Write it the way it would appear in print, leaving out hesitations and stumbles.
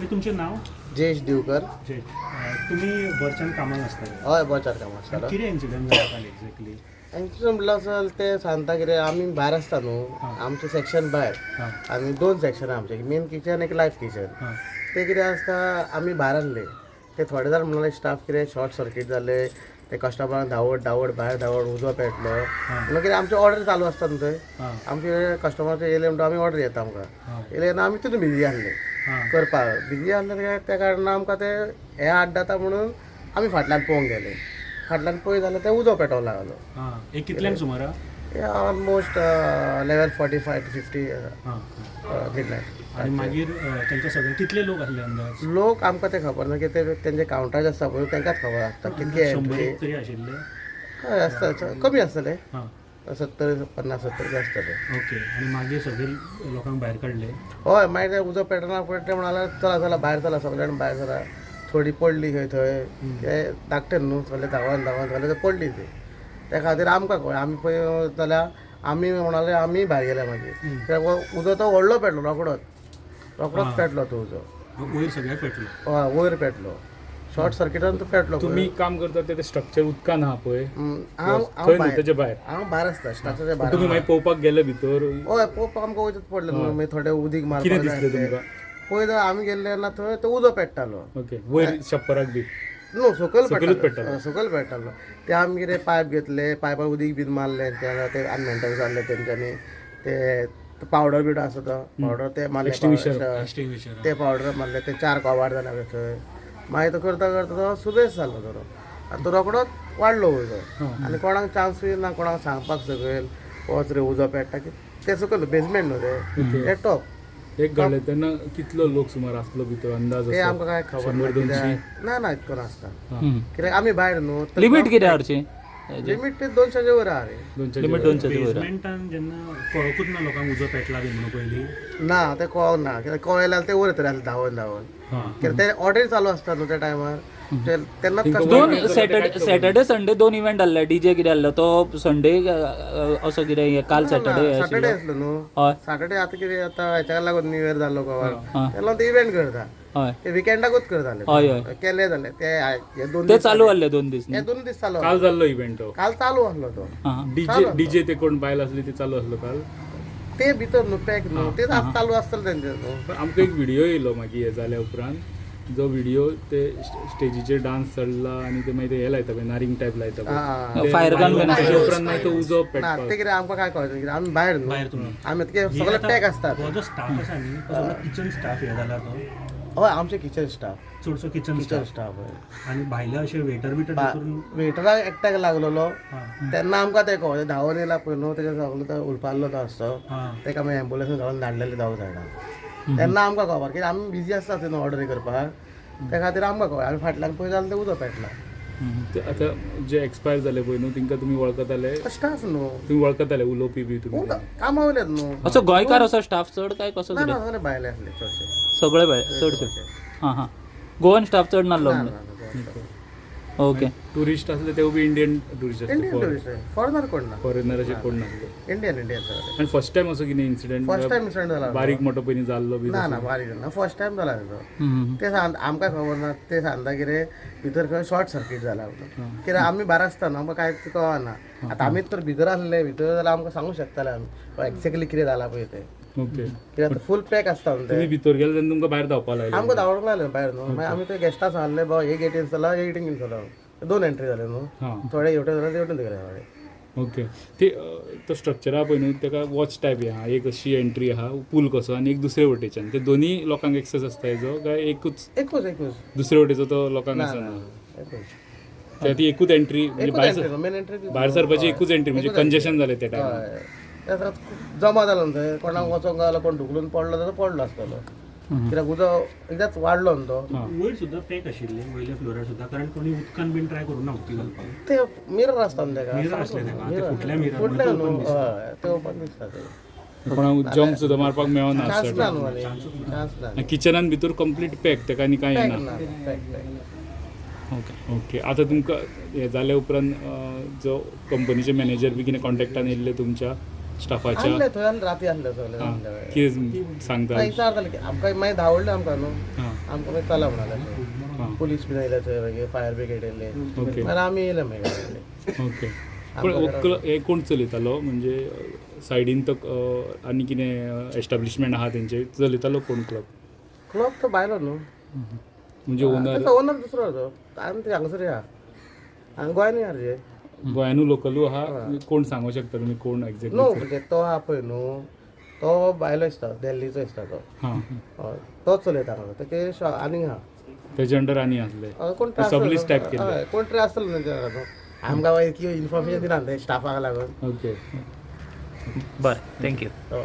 मागीर तुमचें नांव? जयेश दिवकर. जे तुमी बर्चान कामाक आसता? हय, बचार काम आसता. कितें इन्सिडंट जाला काल एक्झॅक्टली? एक्चुअली म्हटल्यार असल ते सांगता कितें, आमी भायर आसता न्हू, आमचें सेक्शन भायर. आनी दोन सेक्शन आमचे, मेन किचन, एक लायफ किचन. ते कितें आसता, आमी भायर आसले, ते थोडे जाण म्हणले स्टाफ कितें शॉर्ट सर्कीट जाले, ते कस्टमरांक धांवत धांवत भायर धांवत उजो पेटलो म्हणून. कितें आमचे ऑर्डर चालू आसता न्हू थंय, आमचे कस्टमराचे येयले म्हणटा आमी ऑर्डर येता आमकां. येयले तेन्ना आमी तितून बिजी आसले करपाक, बिजी आसले. त्या कारणान आमकां ते हे आड जाता म्हणून आमी फाटल्यान पळोवंक गेले. फाटल्यान पळयत जाल्यार ते उजो पेटोवंक लागलो. हां, एक कितल्यांक सुमारा? हे ऑलमोस्ट 11:45 to 50 midnight. आनी मागीर तांकां सगळे कितले लोक आसले अंदाज? लोक आमकां ते खबर ना की ते तेंचे कावंटराचे आसता पळय, तांकांच खबर आसता कितके 100 एंट्री. एक तरी आशिल्ले? हय, आसता, कमी आसतले. 70, 50, 70 बी आसतले. ओके, आनी मागीर सगळे लोकांक भायर काडले? हय, मागीर ते उजो पेटना फुडें ते म्हणाले, चला चला भायर चला, सगळे जाण भायर चला. थोडी पडली खंय थंय, ते धाकटे न्हू, सगळे धांवन धांवन सगळे ते पडली. ते त्या खातीर आमकां कळ्ळें, आमी पळय जाल्यार आमी म्हणाले, आमी भायर गेले. मागीर कित्याक उजो तो व्हडलो पेटलो, रोकडोच रोकडोच पेटलो तो उजो. वयर सगळ्याक पेटलो? हय, वयर पेटलो, शॉर्ट सर्किटान तो पेटलो. तुमी काम करता ते स्ट्रक्चर उदकान आहा पळय? हांव थंय हांव न्हू, भायर. तेजे भायर. हांव भायर आसता, स्ट्रक्चरच्या भायर. तुमी मागीर पळोवपाक गेले भितर? हय, पळोवपाक आमकां वयचेंच पडलें न्हू. मागीर थोडे उदीक कितें मारपाक दिसलें जाय. तुमकां? पळय जाल्यार आमी गेल्ले तेन्ना थंय तो उजो पेट्टालो. ओके, वयर छप्पराक बी? न्हू, सकयल. सकयलूच पेट्टालो. पेट्टालो. हय, सकयल पेट्टालो. ते आमी कितें पायप घेतले, पायपाक उदीक बीन मारलें तेन्ना, ते आनी मेंटेनन्स जाल्ले तेंच्यांनी ते पावडर बिवडर आसा तो पावडर ते मारले. Extinguisher. एक्सटिंग्विशर. ते पावडर मारले, ते चार कवाड जाले थंय. मागीर तो करता करता तो सुबेज जालो तो आनी तो रोकडोच वाडलो उजो. आनी कोणाक चान्सूय ना कोणाक सांगपाक, सकयल वच रे, उजो पेट्टा की. ते सकयल बेजमेंट न्हू ते टॉप. एक घडलें तेन्ना कितलो लोक सुमार आसलो भितर अंदाज ते असो? आमकां काय खबर ना. 100, 200? कित्याक ना ना, इतको नासता, कित्याक आमी भायर न्हू. लिमीट कितें हाडची? लिमीट ते 200च्या वयर आहा रे. 200? लिमीट 200च्या वयर. बेजमेंटान जेन्ना कळकूच ना लोकांक उजो पेटला बी म्हणून पयलीं? ना, ते कळोंक ना, कित्याक कळ्ळें जाल्यार ते वयर येतले धांवन धांवन. कित्याक ते ऑर्डर चालू आसता न्हू त्या टायमार तेन्नाच दोन सॅटर्डे, सॅटर्डे संडे दोन इव्हेंट आसले. डीजे कितें आसलो तो संडे असो कितें हे काल सॅटर्डे? सॅटर्डे आसलो न्हू. सॅटर्डे. आतां कितें आतां हेच्या लागून न्यू इयर जाल्लो कवर, तेका लागून ते इव्हेंट करता. ते विकेंडाकूच करताले. हय हय केले जाले ते हे दोन ते दीस. चालू आसले 2 दीस. हे 2 दीस चालू. काल जाल्लो इव्हेंट तो? काल चालू आसलो तो. डीजे, डीजे ते कोण बायल आसली ती चालू आसलो काल? ते भितर न्हू, पॅक न्हू ते, आज चालू आसतले तेंचे न्हू. पण आमकां एक व्हिडिओ येयलो मागीर हे जाल्या उपरांत, जो व्हिडिओ ते स्टेजीचेर डान्स चल्ला आनी ते मागीर ते हे लायता पळय, नारींग टायप लायता पळय. ते फायर गन बीन. तेजे उपरांत मागीर तो उजो ना, पेटपाक. ते कितें आमकां काय कळचें, कित्याक आमी भायर न्हू. भायर तुमी. आमी कितें सगळे पॅक असतात. हो जो स्टाफ आसा न्ही, तो सगळो किचन स्टाफ हे जाला तो? हय, आमचे किचन स्टाफ. चडसो किचन किचन स्टाफ. स्टाफ, हय. आनी भायले अशे वेटर बिटर करून? वेटराक एकट्याक लागलेलो तेन्ना आमकां ते कळ्ळें. धांवन येयला पळय न्हू, तेजे सगलो तो उलपाल्लो तो आसतो. तेका मागीर एम्बुलन्सीन घालून धाडलेले दवाखान्यात. तेन्ना आमकां खबर, कित्याक आमी बिजी आसता न्हू ऑर्डरी करपाक, त्या खातीर आमकां कळ्ळें. आमी फाटल्यान पळय जाल्यार ते उदक पेटला. ते आतां जे एक्सपायर जाले पळय न्हू, तेंकां तुमी वळखताले? स्टाफ न्हू. तुमी वळखताले उलोवपी बी तुमी? कामा वयलेत न्हू. असो गोंयकार असो स्टाफ चड काय कसो? ना. कितें? ना, सगळे भायले आसले चडशे. सगळे भायर चडशे. हां हां गोवन स्टाफ चड नासलो? ना ना, ना. ओके. टुरिस्ट आसले ते बी इंडियन टुरिस्ट आसले? इंडियन टुरिस्ट, फॉरेनर कोण ना. फॉरेनर अशे कोण नासले? इंडियन, इंडियन सगळे. आनी फर्स्ट टायम असो कितें इन्सिडंट? फर्स्ट टायम इन्सिडंट जाला. बारीक मोठो पयलीं जाल्लो बी? ना ना, बारीक ना, फर्स्ट टायम जाला तो. ते सांग आमकां खबर ना. ते सांगता कितें भितर खंय शॉर्ट सर्कीट जाला म्हणून. कित्याक आमी भायर आसता न्हू, आमकां कांय कळना. आतां आमी तर भितर आसले, भितर जाल्यार आमकां सांगूंक शकताले आमी एक्झॅक्टली कितें जाला पळय तें. कित्याक आतां फूल पॅक आसता न्हू तुमी ते. भितर गेले तेन्ना तुमकां भायर धांवपाक लागले? आमकां धांवडूंक लागलें भायर न्हू. मागीर आमी ते गेस्टां सांगले, बाबा हे गेटीन चला, हे गेटीन चला. दोन एंट्री जाले न्हू. थोडे हेवटेन जाले, तेवटेन गेले थोडे. ओके, ते तो स्ट्रक्चर आहा पळय न्हू, तेका वॉच टायप हे आहा, एक अशी एंट्री आहा पूल कसो आनी एक दुसरे वटेच्यान. ते दोन्ही लोकांक एक्सेस आसता हेजो काय एकूच? एकूच, एकूच. दुसरे वटेचो तो लोकांक ना. आसना? ना, एकूच. ते ती एकूच एंट्री म्हणजे एकूच भायर एंट्री, मेन एंट्री. भायर सरपाची एकूच एंट्री, म्हणजे कंजेशन जालें त्या टायमार. हय, ते खूब जमा जालो न्हू थंय. कोणाक वचोंक गावलो, कोण ढुकलून पडलो जाल्यार पडलो आसतलो, कित्याक उजो एकदाच वाडलो न्हू तो. वयर सुद्दां पॅक आशिल्ले, वयल्या फ्लोरार सुद्दां, कारण कोणी उदकान बीन ट्राय करूं ना उक्ती घालपाक? ते मिरर आसता न्हू तेका. मिरर आसले तेका, ते फुटले मिरर. फुटले न्हू, हय, ते ओपन दिसता ते. कोणाक जम्प सुद्दां मारपाक मेळना? चान्स ना न्हू, आनी चान्स ना. किचनान भितर कंप्लीट पॅक, तेका आनी कांय पॅक येना? ना, पॅक, पॅक. ओके. ओके, आतां तुमकां हें जाल्या उपरांत जो कंपनीचे मॅनेजर बी कितें कॉन्टेक्टान येयल्ले तुमच्या स्टाफाच्या? आसले थंय आसले, राती आसले सगळे आसले. कितें सांगता? विचारताले की आमकां मागीर धांवडले आमकां न्हू. आमकां मागीर चला म्हणाले अशें. हां पुलीस बीन येयले थंय, मागीर फायर ब्रिगेड येयले. ओके. मागीर आमी येयले मागीर घरा. ओके, पूण हो हे कोण चलयतालो? म्हणजे सायडीन तो आनी कितें एस्टाब्लिशमेंट आहा तेंचे चलयतालो कोण क्लब? क्लब तो भायलो न्हू. म्हणजे ओनर? तेचो ओनर दुसरो तो, आनी ते हांगासर आहा, हांगा गोंयानूय आहा रे. गोंयानू लोकलू आहा? कोण सांगू शकता तुमी कोण न्हू, एक्झॅक्टली? म्हणजे तो आहा पळय न्हू, तो भायलो दिसता, दिल्लीचो दिसता तो. हां. हय, तोच चलयता हांगा तेचे आनीक आहा. तेजे अंडर आनी आसले? हय, कोण तरी सबलीस आसतलो. टायप केल्ले. हय, कोण तरी आसतलो तेंच्या घरान. आमकां इतकी इन्फॉर्मेशन दिना ते स्टाफाक लागून. ओके. बरें, thank you.